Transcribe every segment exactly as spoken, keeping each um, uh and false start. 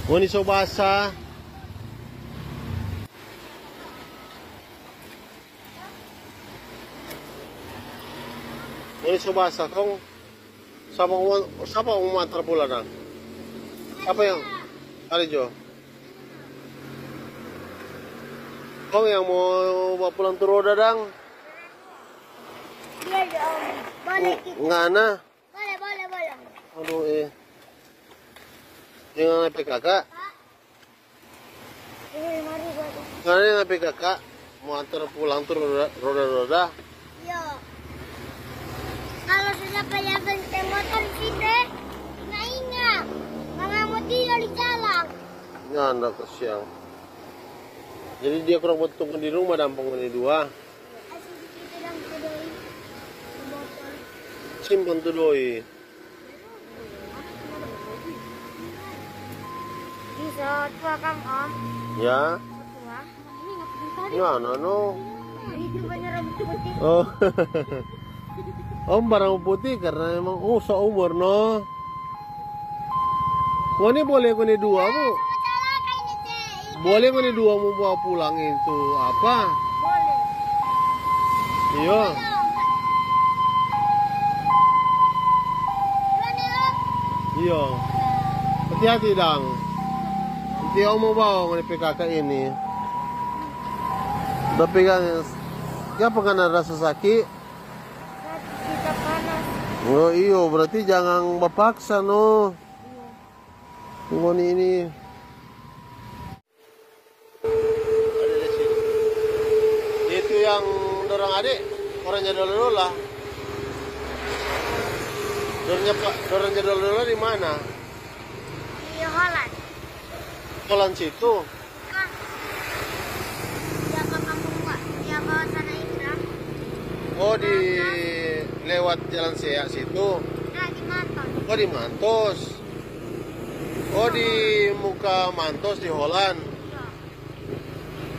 Ngoni so basa. Ngoni so basa, kong sapa mo, sapa mo antar pulang, dang? Sapa yang, Ari Jo? Kong yang mo bawa pulang tu roda, dang? Iya dong. Boleh kita. Ngana? Boleh, boleh, boleh. Aduh, eh. Dengan P K K? Ini mari buat. Ngana dengan P K K mo antar pulang tu roda, roda-roda. Iya. Kalau sudah kelihatan motor di situ, ingat-ingat. Mama mau tidur di jalan. Nyanda kasiang. Jadi dia kurang buat tunggu di rumah dan penghuni dua. Simpan tu doi. Bisa tua kang, Om. Ya. Tua. Ini nggak bisa. Ya, no, no. Itu banyak rambut putih. Oh. Om barang putih karena emang, oh, seumur, no. Ngoni boleh ngoni dua mo. Boleh ngoni dua mo bawa pulang itu apa? Boleh. Iyo. Iyo. Hati-hati dang. Nanti om mo bawa ngoni P K K ini. Tapi kan, ya, apa ngana rasa saki? Kita panas. Oh iyo, berarti jangan bapaksa, no. Iya. Ngoni ini. Itu yang dorang ade, orang Jadola-dola. Dorang nya pa-, dorang Jadola-dola di mana? Di Holland. Holland situ? Bukan. Dia ke kampung gua. Dia bawa sana Indra. Oh, di lewat Jalan Sea situ? Nah, di Mantos. Oh, di Mantos. Oh, di muka Mantos di Holland. Iya.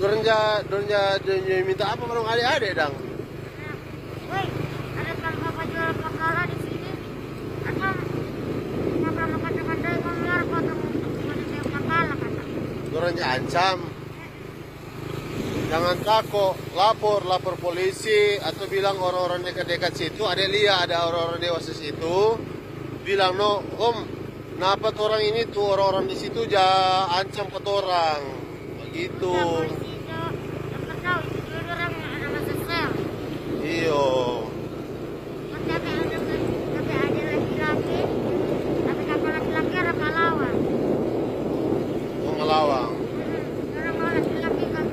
Dorang ja, dorang ja, dorang ja minta apa, dorang ade-ade dang? Nah, woi, ada tampa bajual pakala di sini. Apa, ngapa makan dengan daging merah, potong untuk makan pakala, kata. Dorang ja ancam. Jangan tako, lapor, lapor polisi, atau bilang orang-orang dekat-dekat situ, ada lia, ada orang-orang dewasa situ, bilang, "No, om, napa torang ini tu orang-orang di situ ja ancam pa torang?" Bagitu. Iya, polisi itu, yang tahu itu dulu orang yang ada masa sel. Iyo. Tapi ada, tapi ada laki-laki, tapi kata laki-laki ada pahlawan. Oh, melawang. Hmm, orang mau laki-laki kan,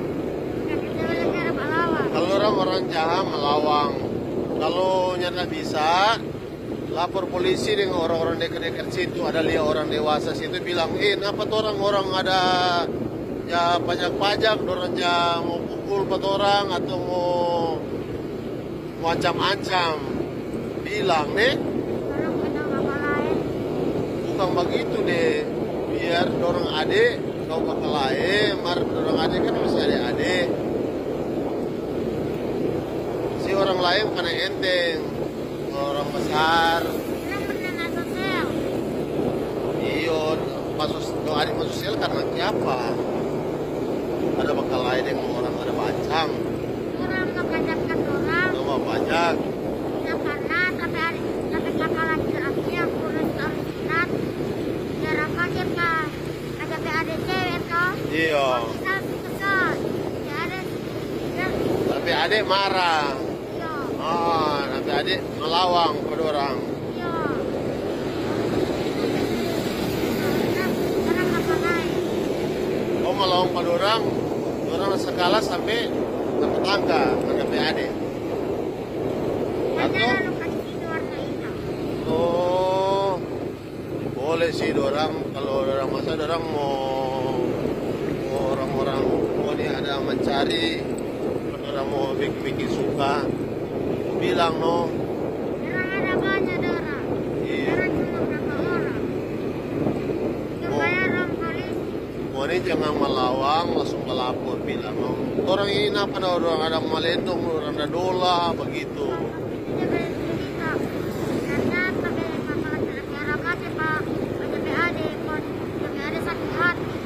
tapi cewek lagi ada pahlawan. Kalau orang, orang jahat melawang. Kalau nyanda bisa, lapor polisi deng orang-orang dekat-dekat situ. Ada lia orang dewasa situ bilang, "Eh, napa torang orang ada ja pajak-pajak, dorang ja mo pukul pa torang atau mo mo ancam-ancam, bilang, ne." Orang kenal apa lain? Bukang bagitu, de. Biar dorang ade, kau bakalae, mar dorang ade kan masih ade-ade. Si orang lain kana enteng, orang besar. Bilang pernah masuk sel. Iyo, maso, no ade maso sel karna kiapa? Ada bakalae deng orang ada bacang. Orang mapajak katorang. Orang mapajak. Ya, karna tapi ade, tapi kaka laki-laki yang kurus, kurus sunat. Jarang pake pa, ada pe ade cewek to. Iyo. Bisa sih kesel. Ya, ada sih. Ya. Tapi ade marah. Iya. Ah, nanti ade malawang pa dorang. Iya. Orang apa lain? Oh, malawang pa dorang, dorang rasa kalah sampe dapa tangka, dapa ade. Atau? Ada anu kasih warna hitam. Oh. Boleh sih dorang, kalau dorang masa dorang mo, mo orang-orang mo ni ada mencari, dorang mo bikin-bikin suka, bilang no. Dorang ada banyak dorang. Iya. Dorang cuma berapa orang? Supaya orang polisi. Ngoni jangan malawang, langsung malapor, bilang no. Torang ini napa da orang ada malendong, orang da dola, bagitu. Dia bercerita, ternyata dari masalah kira-kira apa sih, Pak? Ada P A D, Pak. Ada P A D sakit hati.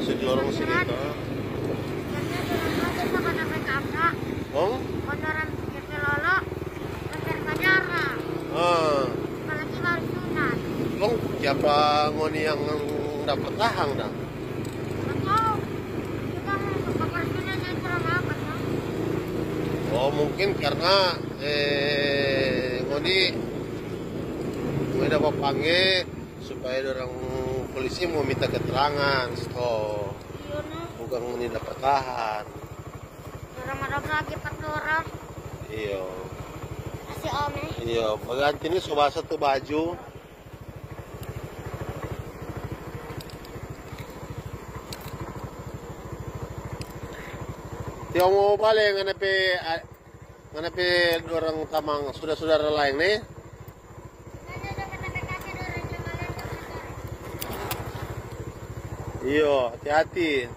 Masuk lorong sini, Kak. Karena dorang ada sama-sama kakak. Oh? Orang pikir lolo, pacar-pacaran. Ah. Apalagi baru sunat. Emang siapa ngoni yang dapat tahang dah? Atau kita mau ke pacar sunat yang kurang apa, kan? Oh, mungkin karena, eh, ngoni, ngoni dapat pangge supaya orang polisi mau minta keterangan, sto. Iya, nah. Bukan ngoni dapat tahang. Orang ada lagi empat orang. Iyo. Masih ame. Iyo, baganti ni so basah tu baju. Tio mo bale ngana pe, a-, ngana pe dorang tamang, sudara-sudara laeng ni. Iyo, hati-hati.